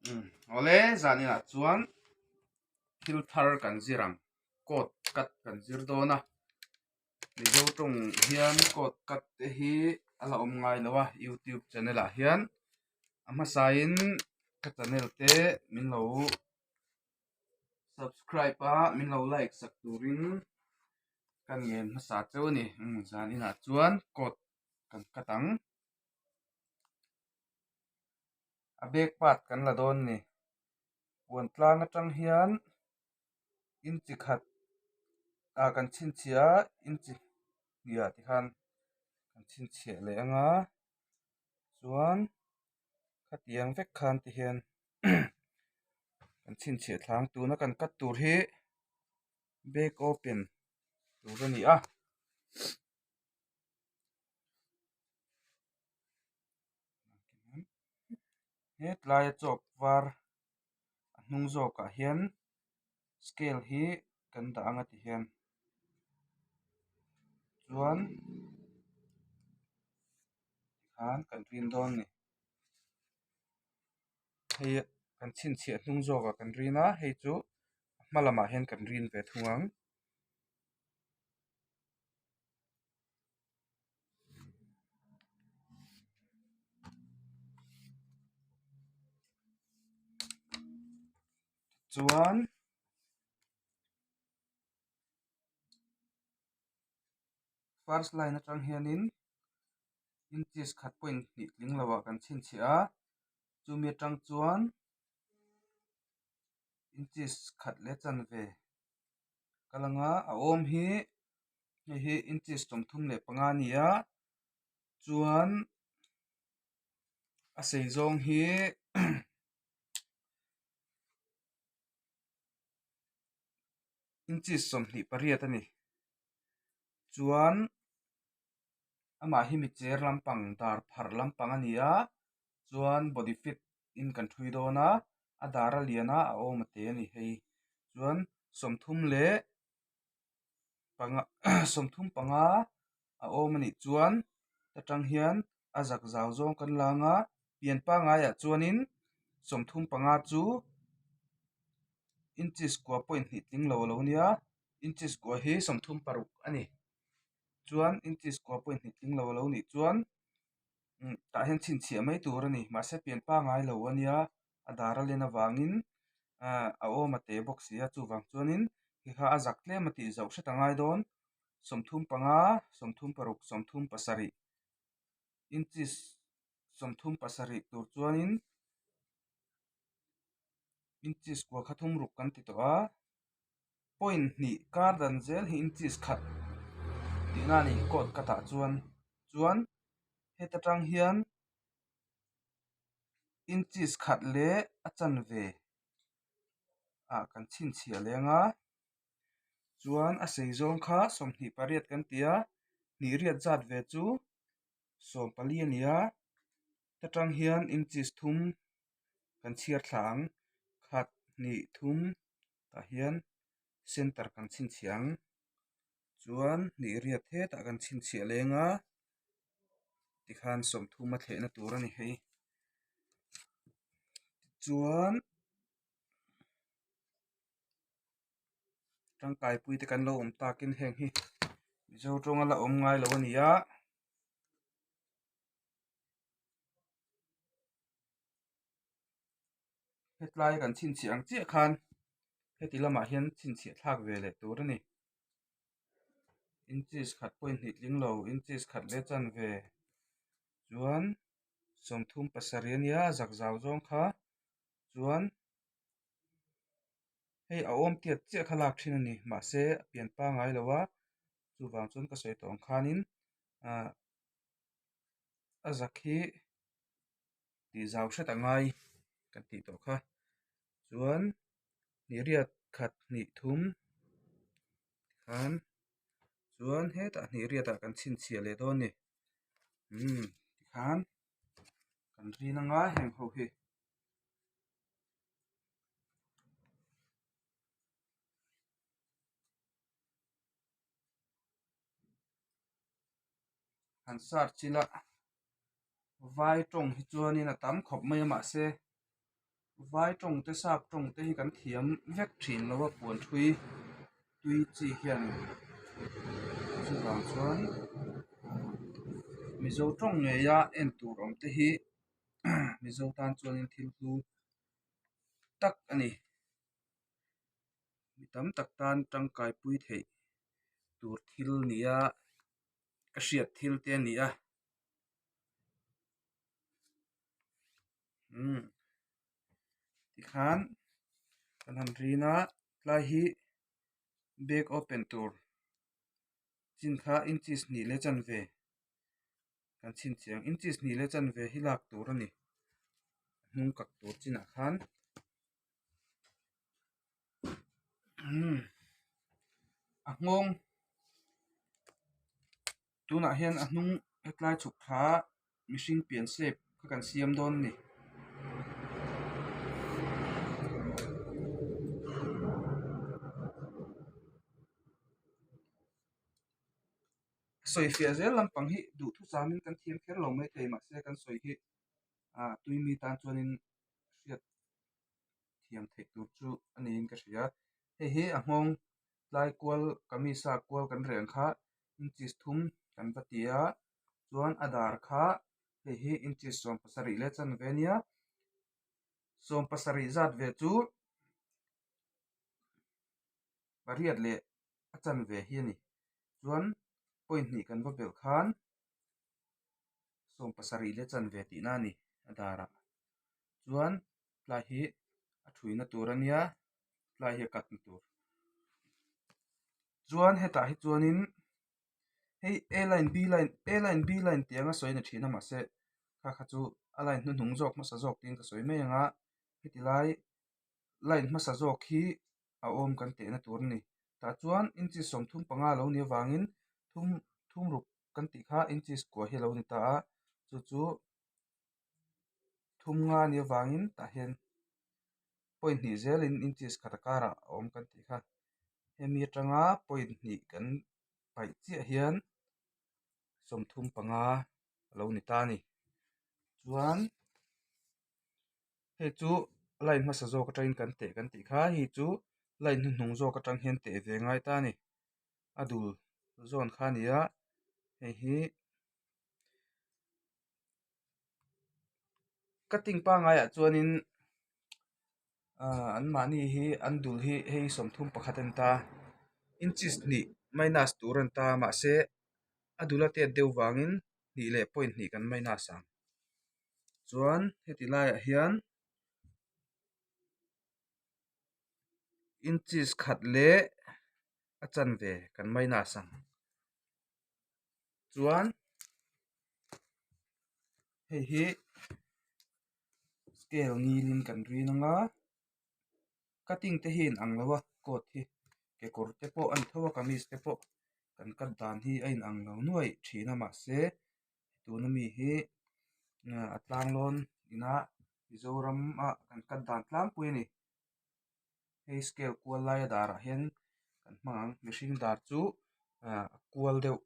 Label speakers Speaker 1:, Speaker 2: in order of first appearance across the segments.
Speaker 1: Awle zaninah chuan thil thar kan zir ang coat cut kan zir dawn a Mizo tawng hian coat cut te hi a la awm ngai lo a youtube channel ah hian a hmasain ka channel te min lo subscribe a min lo like sak turin ka ngen hmasa cheu a ni zaninah chuan coat kan cut ang. A bag part kan la dawn a ni puan tlang atang hian inchi khat ah kan chhinchhiah a inchi hniah te khan kan chhinchhiah leh ang a chuan khatiang vek khan ti hian kan chhinchhiah thlang tuna kan cut tur hi bag open tur a ni a. Hetlai a chawk var a hnung zawkah hian scale hi kan dah ang a ti hian chuan tikhan kan rin dawn a ni hei kan chhinchhiah hnung zawkah kan rin a hei chu a hma lamah hian kan rin ve thung ang. Chuan first line atang hianin inches khat point hnih tling lo ah kan chhinchhiah a chumi atang chuan inches khat leh chanve ka lang a a awm hi hei hi inches 35 a ni a chuan a sei zawng hi inches 28 a ni chuan amah hi mi cher lampang dar pharh lampang a ni a chuan body fit in kan thui dawn a a dar a lian a a awm a te a ni hei chuan sawmthum leh panga sawmthum panga a awm a nih chuan ta tang hian a zak zau zawng kan lang a pian pangaiah chuanin 35 chu inches kua point hnih tling lo a lo nia inches kua hi 36 a ni chuan inches kua point hnih tling lo a lo nih chuan tah hian chhinchhiah mai tur a ni mahse pian pangai lo a nia a dar a len avangin ah a awm a te bawk si a chuvang chuanin khi kha a zak tlem a tih zoh hret a ngai dawn 35 36 37 inches 37 tur chuanin inches kua kha thum ruk kan ti tawh a point hnih kar dan zel hi inches khat tihna a ni coat ka tah chuan chuan heta tang hian inches khat leh a chanve ah kan chhinchhiah leng a chuan a sei zawng kha 28 kan ti a hnih riat zat ve chu 14 a ni a ta tang hian inches thum kan chhiar thla ang khat hnih thum tah hian center kan chhinchhiah ang chuan hnih riat hetah kan chhinchhiah leng a tikhan 30 a thlehna tur a ni hei tichuan tangkai pui te kan lo awm takin heng hi Mizo tawnga la awm ngai lo a ni a. Hetlai kan chhinchhiah ang chiah khan heti lamah hian chhinchhiah thlak ve leh tur a ni. Inches khat point hnih tling lo inches khat leh chanve chuan 37 a nia zak zau zawng kha chuan hei a awm tiat chiah kha lak thin a ni mahse a pian pangai lo a chuvang chuan ka sawi tawh ang khanin ah a zak hi tih zau hret a ngai kan tih tawh kha chuan hnih riat khat hnih thum tikhan chuan hetah hnih riatah kan chhinchhiah leh dawn a ni umm tikhan kan rin anga heng ho hi. Han search ila vai tawng hi chuanin a tam khawp mai a mahse. Vai tawng te sap tawng te hi kan thiam vek thin lo a puan thui tui chi hian chuvang chuan mizo tawng ngeia en tur awm te hi mizo tan chuanin thil hlu tak a ni mi tam tak tan tangkai pui theih tur thil nia ka hriat thil te a ni a. Umm tikhan kan han rin a tlai hi bag open tur chin kha inches hnih leh chanve kan chhinchhiah ang inches hnih leh chanve hi lak tur a ni hnung kak tur chinah khan umm a nghawng tunah hian a hnung hetlai chhuk thla mihring pian shape kha kan siam dawn a ni. Sawi fiah zel lampang hi duhthusamin kan thiam kher lo mai thei mahse kan sawi hi ah tui mi tan chuanin hriat thiam theih tur chu a niin ka hria. Hei hi a nghawng tlai kual kamis a kual kan reng kha inches thum kan va ti a chuan a dar kha hei hi inches 70 leh chanve a nia 70 zat ve chu pariat leh a chanve hi a ni chuan point hnih kan va belh khan 70 leh chanve tihna a ni a darah chuan tlai hi a thuina tur a nia tlai hi a cut na tur chuan hetah hi chuanin hei a line b line a line b line tih anga sawi a ni thin a mahse kha kha chu a line hnuhnung zawk hmasa zawk tiin ka sawi mai ang a heti lai line hmasa zawk hi a awm kan tehna tur a ni tah chuan inches 35 lo ni avangin thum thum ruk kan tih kha inches kua hi a lo ni ta a chu chu thum nga a nih avangin tah hian point hnih zelin inches khat a karah a awm kan tih kha hemi atanga point hnih kan paih chiah hian 35 a lo ni ta a ni chuan hei chu line hmasa zawk atangin kan teh kan tih kha hei chu line hnuhnung zawk atang hian teh ve ngai ta a ni a dul zawn kha a ni a hei hi. Cutting pangaiah chuanin ahh anmahni hi an dul hi hei 31 a ni ta inches hnih minus tur a ni ta mahse a dul a tet deuh vangin hnih leh point hnih kan minus ang chuan heti laiah hian inches khat leh a chanve kan minus ang. Chuan hei hi scale ngilin kan rin ang a cutting te hi a inang lo a coat hi kekawr te pawh a ni tho a kamis te pawh kan cut dan hi a inang lo nuaih thin a mahse tuna mi hi a tlanglawn ina Mizoram ah kan cut dan tlangpui a ni. Hei scale kual laia darah hian kan hmang ang mihring dar chu ah a kual deuh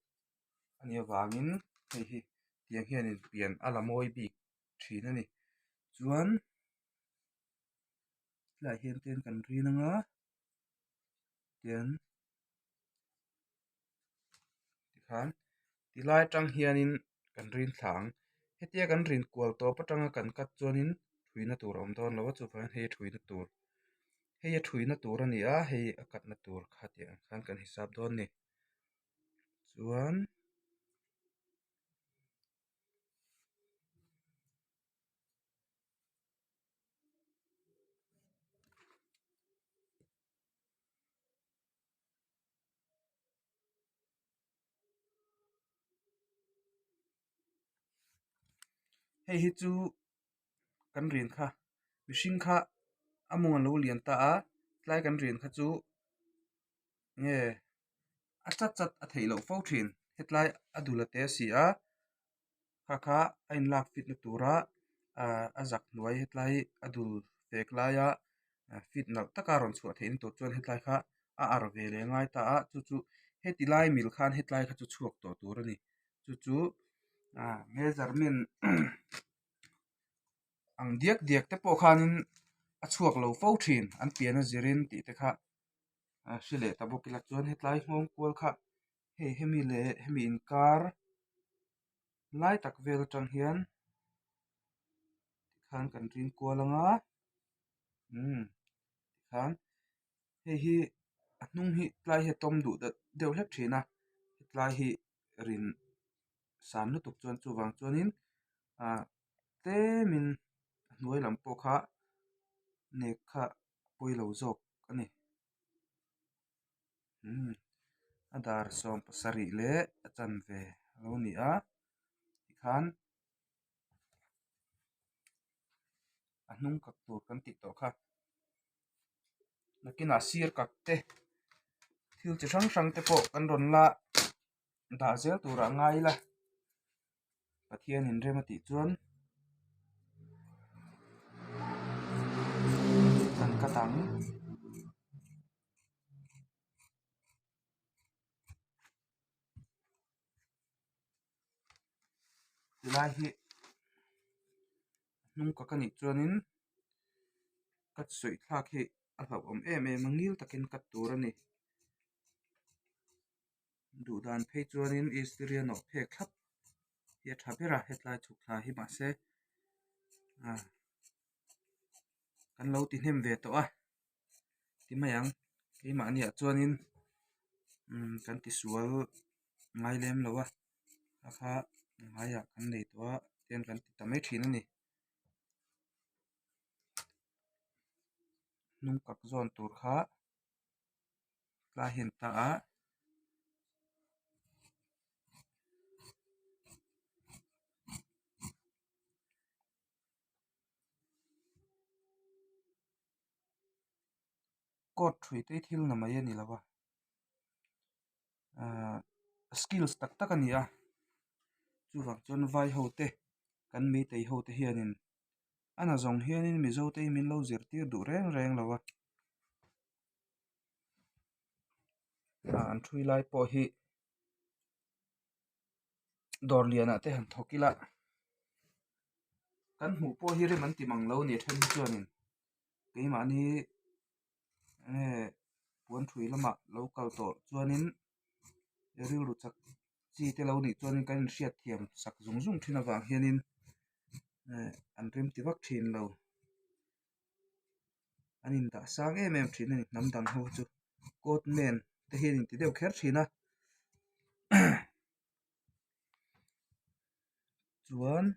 Speaker 1: a nih avangin hei hi tiang hianin pian a la mawi bik thin a ni chuan tlaiah hian te kan rin anga tian tikhan tilai atang hianin kan rin thla ang hetia kan rin kual tawp atanga kan cut chuanin thuina tur a awm dawn lo a chuvangin hei a thuina tur hei a thuina tur a ni a hei a cut na tur kha tih ang khan kan hisap dawn a ni chuan. Hei hi chu kan rin kha mihring kha a mawng a lo lian ta a tlai kan rin kha chu nge a chat chat a theih loh fo thin hetlai a dul a te a si a kha kha a inlak fit na tura ahh a zak hnuai hetlai a dul fek laia fit nalh taka rawn chhuah theih na tur chuan hetlai kha a ar ve leh ngai ta a chu chu heti lai mil khan hetlai kha chu chhuak tawh tur a ni chu chu ahh measurement ang diak diak te pawh khanin. a chhuak lo fo thin an pian a zirin tih te kha hre leh ta bawk ila chuan hetlai nghawng kual kha hei hemi leh hemi inkar lai tak vel atang hian tikhan kan ring kual ang a umm tikhan hei hi a hnung hi tlai hi a tawm duh deuh hlek thin a hetlai hi rin san lutuk chuan chuvang chuanin ah tlemin a hnuai lam pawh kha nek kha a pawi lo zawk a ni umm a dar 17 leh a chanve a lo ni a tikhan a hnung kak tur kan tih tawh kha nakinah sir kak te thil chi hrang hrang te pawh kan rawn la dah zel turah ngai ila Pathianin rem a tih chuan kan cut ang. Tilai hi hnung ka ka nih chuanin ka suih thlak hi a hlauhawm em em a ngil takin cut tur a ni. Duh dan phei chuanin istiri a nawh phek thlap hi a tha ber a hetlai chhuk thla hi mahse ah kan lo ti hnem ve tawh a ti mai ang keimahniah chuanin umm kan tisual ngai lem lo a kha kha ngaiah kan nei tawh a tihian kan ti ta mai thin a ni. Hnung kak zawn tur kha tlai hian ta a. Coat ṭhui te hi thil na mai a ni lo a ahh skills tak tak a ni a chuvang chuan vai ho te kan meitei ho te hianin a na zawng hianin mizo te hi min lo zirtir duh reng reng lo a ah an ṭhui lai pawh hi dawr lianah te han thawk ila kan hmuh pawh hi rem an ti mang lo a ni a then hi chuanin keimahni enge puan ṭhui lamah lo kal tawh chuanin rilru chak chi te lo nih chuanin kan inhriat thiam sak zung zung thin avang hianin eh an rem ti vak thin lo an indah sang em em thin a ni hnam dang ho chu coat man te hi an inti deuh kher thin a chuan.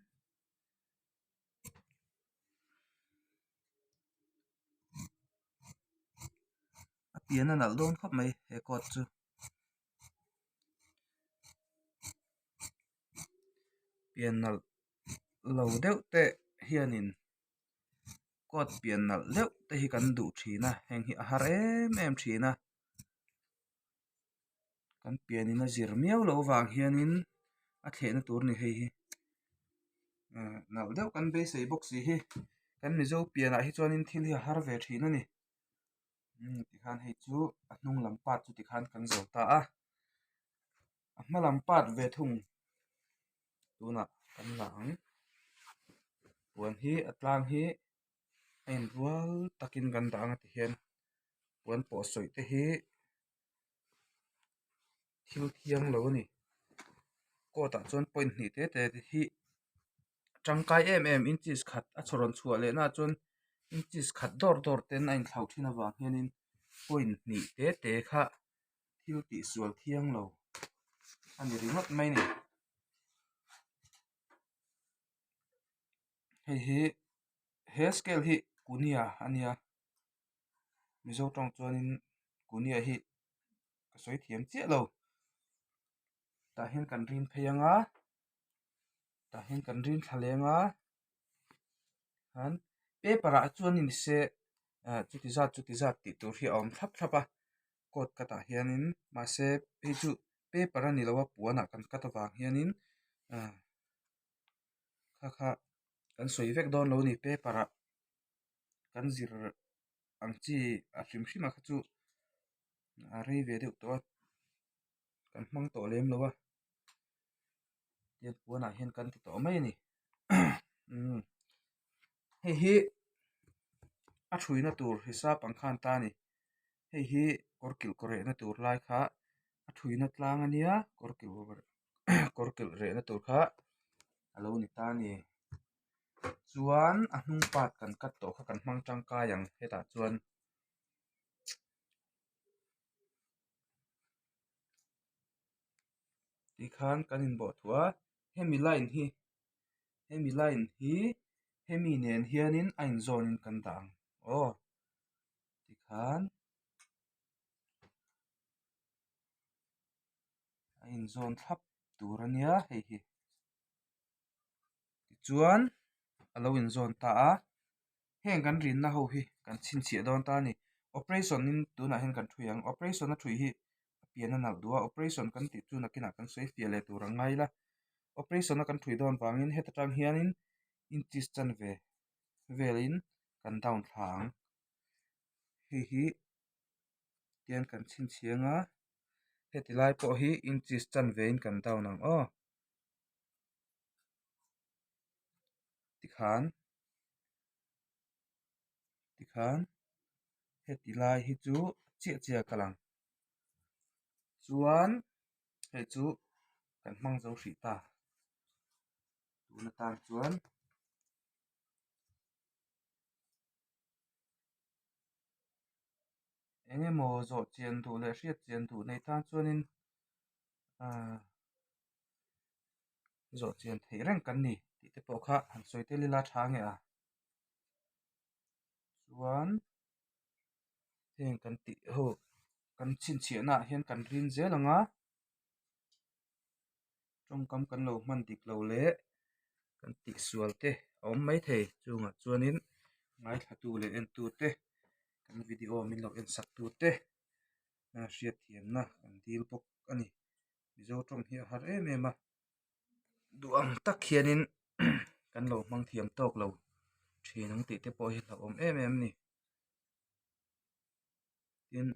Speaker 1: A pian a nalh dawn khawp mai he coat chu pian nalh lo deuh te hianin coat pian nalh deuh te hi kan duh thin a heng hi a har em em thin a kan pianin a zir miau loh avang hianin a thlehna tur a ni hei hi ah nalh deuh kan beisei bawk si hi kan mizo pianah hi chuanin thil hi a har ve thin a ni umm tikhan hei chu a hnung lam part chu tikhan kan zo ta a a hma lam part ve thung tunah kan la ang puan hi a tlang hi a inrual takin kan dah ang a tihian puan pawh sawi te hi thil thiang lo a ni coat ah chuan point hnih te te hi tangkai em em inches khat a chhawrawn chhuah leh na chuan inches khat dawr dawr ten a inthlauh thin avang hianin point hnih te te kha thil tih sual thiang lo a ni ringawt mai a ni. Hei hi he scale hi kunia a nia mizo tawng chuanin kunia hi ka sawi thiam chiah lo tah hian kan rin phei ang a tah hian kan rin thla leng a khan paper ah chuan ni se ah chuti zat chuti zat tih tur hi a awm thlap thlap a coat cut ah hianin mahse hei chu paper a ni lo a puanah kan cut avang hianin ah. Kha kha kan sawi vek dawn lo a ni paper ah kan zir ang chi a hrim hrim a kha chu a rei ve deuh tawh a kan hmang tawh lem lo a tiang puanah hian kan ti tawh mai a ni umm hei hi. A thuina tur hisap ang khan ta a ni. Hei hi kawr kilh kaw rehna tur lai kha a thuina tlang a nia kawr kilh kawr kilh rehna tur kha a lo ni ta a ni. Chuan a hnung part kan cut tawh kha kan hmang tangkai ang hetah chuan. Tikhan kan inbawh thuah a hemi line hi hemi line hi hemi nen hianin a inzawnin kan dah ang aw tikhan a inzawn thlap tur a nia hei hi tichuan a lo inzawn ta a heng kan rinna ho hi kan chhinchhiah dawn ta a ni operation in tunah hian kan thui ang operation a thui hi a pian a nalh duh a operation kan tih chu nakinah kan sawi fiah leh tur ang ngai ila operation a kan thui dawn vangin heta tang hianin inches chanve velin kan down thla ang hei hi tian kan chhinchhiang a heti lai pawh hi inches chanve in kan down ang aw tikhan tikhan heti lai hi chu chiah chiah a kal ang chuan hei chu kan hmang zo hrih ta tun atan chuan. Eng emaw zawh chian duh leh hriat chian duh nei tan chuanin ahh zawh chian theih reng kan ni tih te pawh kha han sawi tel ila tha nge a chuan heng kan tih ho kan chhinchhiahna ah hian kan rin zel ang a tawngkam kan lo hman dik lo leh kan tihsual te a awm maithei chungah chuanin ngaithlatu leh entu te kan video min lo en sak tu te hriatthiamna kan dil bawk a ni mizo tawng hi a har em em a duh ang tak hianin kan lo hmang thiam tawk lo thin ang tih te pawh hi hlauhawm em em a ni tin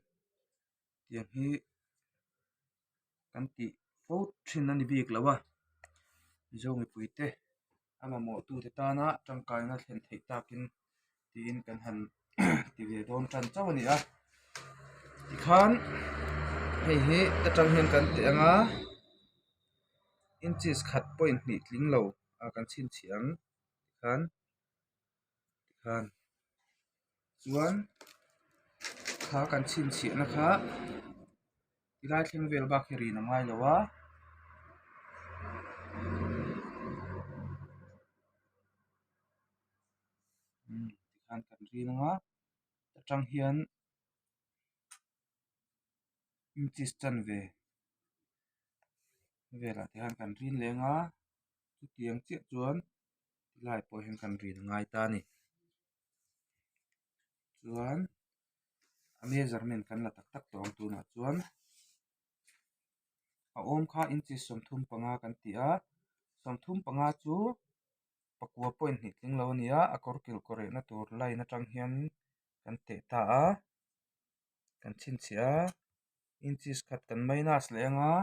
Speaker 1: tiang hi kan tih fo thin a ni bik lo a mizo mipui te a mamawh tute tana tangkaina thlen theih takin tiin kan han ti ve dawn tan chauh a ni a tikhan hei hi atang hian kan teh ang a inches khat point hnih tling lo ah kan chhinchhiah ang tikhan tikhan chuan kha kan chhinchhiahna kha tilai thleng vel bak hi rin a ngai lo a. Tikhan kan rin ang a atang hian inches chanve velah te hian kan rin leng a chutiang chiah chuan tilai pawh hian kan rin a ngai ta a ni chuan a measurement kan la tak tak tawh ang tunah chuan a awm kha inches 35 kan ti a 35 chu pakua point hnih tling lo a ni a a kawr kilh kaw rehna tur line atang hian kan teh ta a kan chhinchhiah a inches khat kan minus leh ang a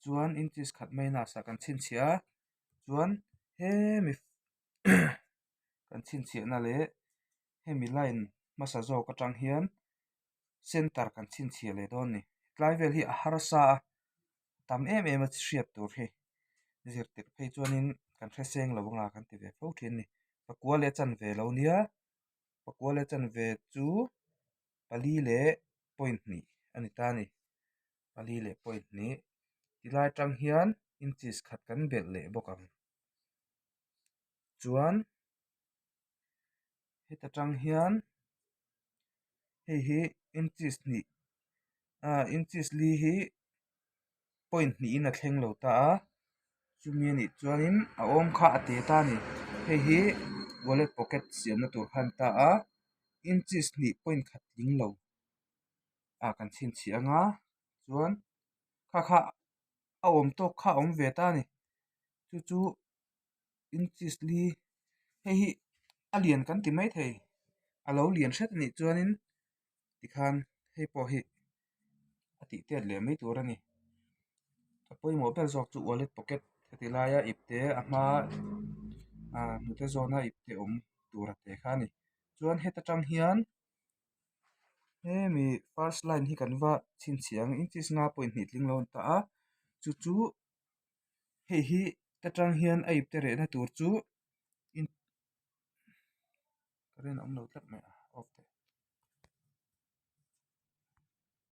Speaker 1: chuan inches khat minus ah kan chhinchhiah a chuan hemi kan chhinchhiahna leh hemi line hmasa zawk atang hian center kan chhinchhiah leh dawn a ni tlai vel hi a harsa a tam em em a hriat tur hi zirtirh phei chuanin kan hre seng lo anga kan ti ve fo thin a ni pakua leh chanve lo nia pakua leh chanve chu pali leh point hnih a ni ta a ni pali leh point hnih tilai atang hian inches khat kan belh leh bawk ang chuan heta tang hian hei hi inches hnih ah inches li hi point hnihin a thleng lo ta a chumi a nih chuanin a awm kha a te ta a ni hei hi wallet pocket siamna tur kha a ni ta a inches hnih point khat tling lo ah kan chhinchhiah ang a chuan kha kha a awm tawk kha a awm ve ta a ni chu chu inches li hei hi a lian kan ti maithei a lo lian hret a nih chuanin tikhan hei pawh hi a tih tet leh mai tur a ni a pawimawh ber zawk chu wallet pocket heti laia ipte a hma ah hnute zawna ipte awm tur a te kha a ni. Chuan heta tang hian hemi first line hi kan va chhinchhiah ang inches nga point hnih tling lo a ni ta a chu chu hei hi ta tang hian a ipte rehna tur chu current a awm lo tlat mai a off teh.